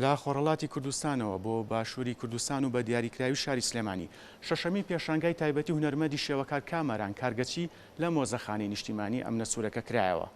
لە خۆرهەڵاتی کوردستانەوە بۆ باشووری کوردستان و بە دیاریکراوی شاری سلێمانی، شەشەمین پێشانگای تایبەتی هونەرمەندی شێوەکار کامەران کارگەچی لە مۆزەخانەی نیشتیمانی ئەمنە سوورەکە کرایەوە.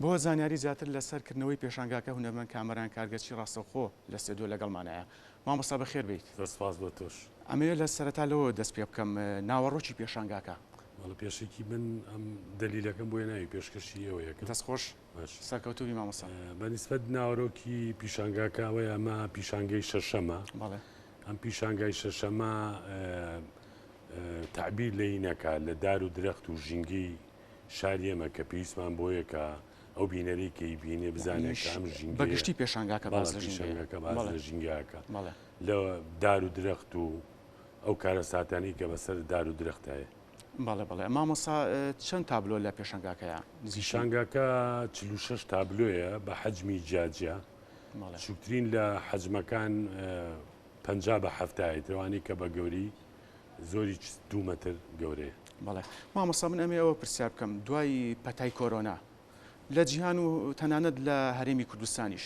بۆ زانیاری زیاتر لەسەر کردنەوەی پێشانگاکە هونەرمەند کامەران کارگەچی ڕاستەوخۆ لە ستێدیۆ لەگەڵمانایە. مامۆستا بەخێر بێیت. زۆر سپاس بۆ تۆش. ئەمەوێت لە سەرەتا لەوەوە دەست پێ بکەم ناوەڕۆکی پێشانگاکە. بەڵێ پێشەکی من ئەم دەلیلەکەم بۆ هێناوی پێشکەشی ئێوە یەکەم. دەست خۆش. باش. سەرکەوتوو بی مامۆستا. بە نیسبەت ناوەرۆکی پیشانگاکە ئەوەیە ئەمە پیشانگەی شەشەمە. بەڵێ. ئەم پیشانگای شەشەمە تەعبیر لێی نەکا لە دار و درەخت و ژینگەی شاری ئێمە کە پێویستمان بۆیە کە ئەو بینەرەی کە ئیبینێ بزانێت کە ئەم ژینگەیە بە گشتی پێشانگاکە باس بەڵێ لە ژینگەیە پیشانگاکە باس بەڵێ لە ژینگەکە بەڵێ لە دار و درەخت و ئەو کارەساتانەی کە بەسەر دار و درەختە هەیە. بەڵێ بەڵێ مامۆستا چەند تابلۆ لە پێشانگاکەیە نزیکی؟ پیشانگاکە 46 تابلۆیە بە حەجمی جیاجیا بەڵێ بچووکترین لە حەجمەکان 50 بە 70 ترەوانی کە بە گەورەی زۆری دوو مەتر گەورەیە. بەڵێ مامۆستا من ئەمەوێ ئەوە پرسیار بکەم دوای پەتای کۆرۆنا لە جیهان و تەنانەت لە هەرێمی کوردستانیش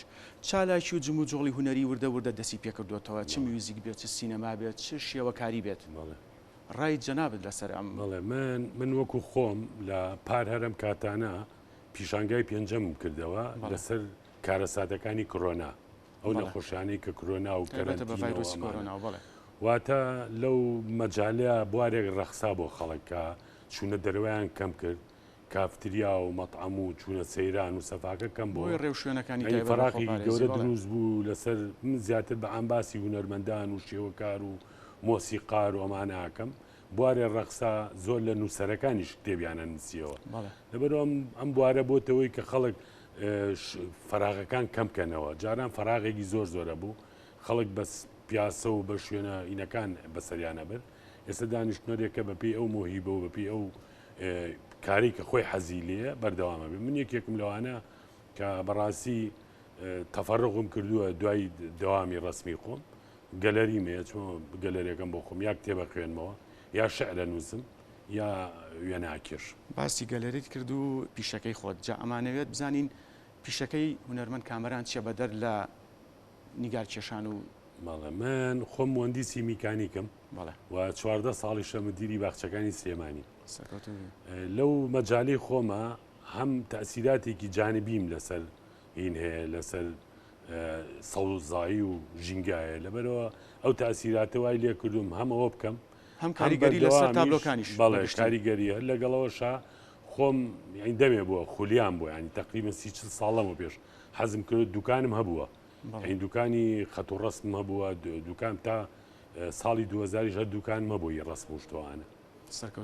چالاکی و جموجۆڵی هونەری وردە وردە دەستی پێکردوێتەوە چ میوزیک بێت چ سینەما بێت چ شێوەکاری بێت بەڵێ ڕای جەنابت لەسەر ئەم بەڵێ من من وەکو خۆم لە پار هەرم کاتانە پیشانگای پێنجەمم کردەوە بەڵێ. لەسەر کارەساتەکانی کۆرۆنا ئەو بەڵێ. نەخۆشیانەی کە کرۆنا و تایبەتە بە کەرەنتینە و ڤایرۆسی ئەمانە کۆرۆناوە بەڵێ. واتە لەو مەجالە بوارێک ڕەخسا بۆ خەڵک کە چوونە دەرەوەیان کەم کرد کافتریا و مەتعەم و چوونە سەیران و سەفاکە کەم بۆیە بۆوە ڕێوشوێنەکانی یانی تایبەت بە فەراقێکی خۆپارێزی گەورە بەڵێ. دروست بوو لەسەر من زیاتر بە عام باسی هونەرمەندان و شێوەکار و مۆسیقار و ئەمانە ئەکەم بوارێ ڕەخسا زۆر لە نووسەرەکانیش کتێبیانە نووسیەوە بەڵێ. لەبەرئەوە ئەم ئەم بوارە بۆتەوەی کە خەڵک فەراغەکان کەم کەنەوە جاران فەراغێکی زۆر زۆرە بوو خەڵک بەس پیاسە و بە شوێنە ئینەکان بەسەریانە برد ئێستا دانیشتنەرێکە بەپێی ئەو مۆهیبە و بەپێی ئەو کاری کە خۆی حەزی لێیە بەردەوامە بێ من یەکێکم لەوانە کە بەڕاستی تەفەرغم کردووە دوای دەوامی ڕسمی خۆم گەلەریم هەیە چۆن گەلەرێکم بۆ خۆم یا کتێبە خوێنمەوە یا شعرە نووسم یا وێناکێش. باسی گەلەریت کرد و پیشەکەی خۆت، جا ئەمانەوێت بزانین پیشەکەی هونەرمەند کامەران چیە بەدەر لە نیگار کێشان و. بەڵێ من خۆم موەندیسی میکانیکم بەڵێ. و 14 ساڵیشە مدیری باخچەکانی سلێمانیم. سەرکەوتوو بی. لەو مەجالەی خۆما هەم تەئسیراتێکی جانبیم لەسەر هین هەیە لەسەر سەوزایی و ژینگە هەیە لەبەرئەوە ئەو تەئسیراتە وای لێکردووم هەم ئەوە بکەم هەم کاریگەری لەسەر تابلۆکانیش بەڵێ کاریگەری هەر لەگەڵەوەشا خۆم یانی دەمێ بووە خولیان بووە ینی تقریبا سی چل ساڵ لەمە پێش حەزم کرد دوکانم هەبووە یانی دوکانی خەت و ڕسم هەبووە دوکان تا ساڵی 2000 هەر دوکان مەبووی ڕسم و شتوانە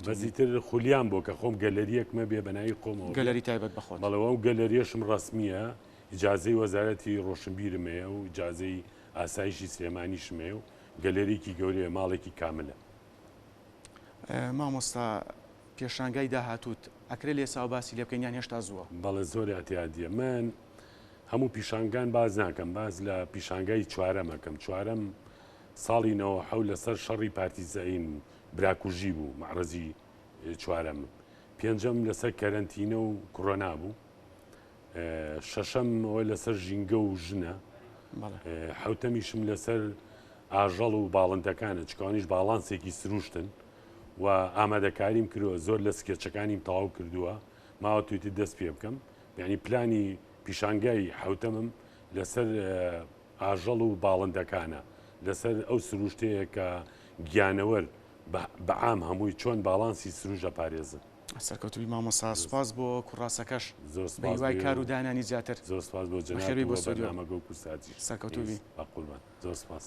بەزیتر خولیان بۆ کە خۆم گەلەریەکمە بێ بەناوی خۆمەوە گەلەری تایبەت بەخۆت بەڵێ ئەو گەلەریەشم ڕسمیە ئیجازەی وەزارەتی ڕۆشنبیرم هەیە و ئیجازەی ئاسایشی سلێمانیشم هەیە و گەلەریکی گەورەیە ماڵێکی کاملە. مامۆستا پێشانگای داهاتووت ئەکرێ لە ئێستاوە باسی لێ بکەین یان هێشتا زووە؟ بەڵێ زۆر ئیعتیادیە من هەموو پیشانگان باس ناکەم باس لە پیشانگای چوارەم ئەکەم چوارەم ساڵی 97 لەسەر شەڕی پارتیزەین براکوژی بوو مەعرەزی چوارەم پێنجەم لەسەر کەرەنتینە و کۆرۆنا بوو شەشەم ئەوە لەسەر ژینگە و ژنە حوتەمیشم لەسەر ئاژەڵ و باڵندەکانە چکانیش باڵانسێکی سروشتن و ئامادەکاریم کردووە زۆر لە سکێچەکانیم تەواو کردووە ماوە تویتر دەست پێ بکەم یعنی پلانی پیشانگای حوتەمم لەسەر ئاژەڵ و باڵندەکانە لەسەر ئەو سروشتەیە کە گیانەوەر بەعام هەمووی چۆن باڵانسی سروش دەپارێزن. سەرکەوتوبی مامۆستا سوپاس بۆ کوڕاسەکەش زۆر سپاس بەهیوای بۆ کار و دانانی زیاتر زۆر سپاس بۆ بەخێربێی جەنابت بۆ و ستۆدیۆ بەرنامەکە و کورساتیش سەرکەوتوبی. بەقوربان زۆر سپاس.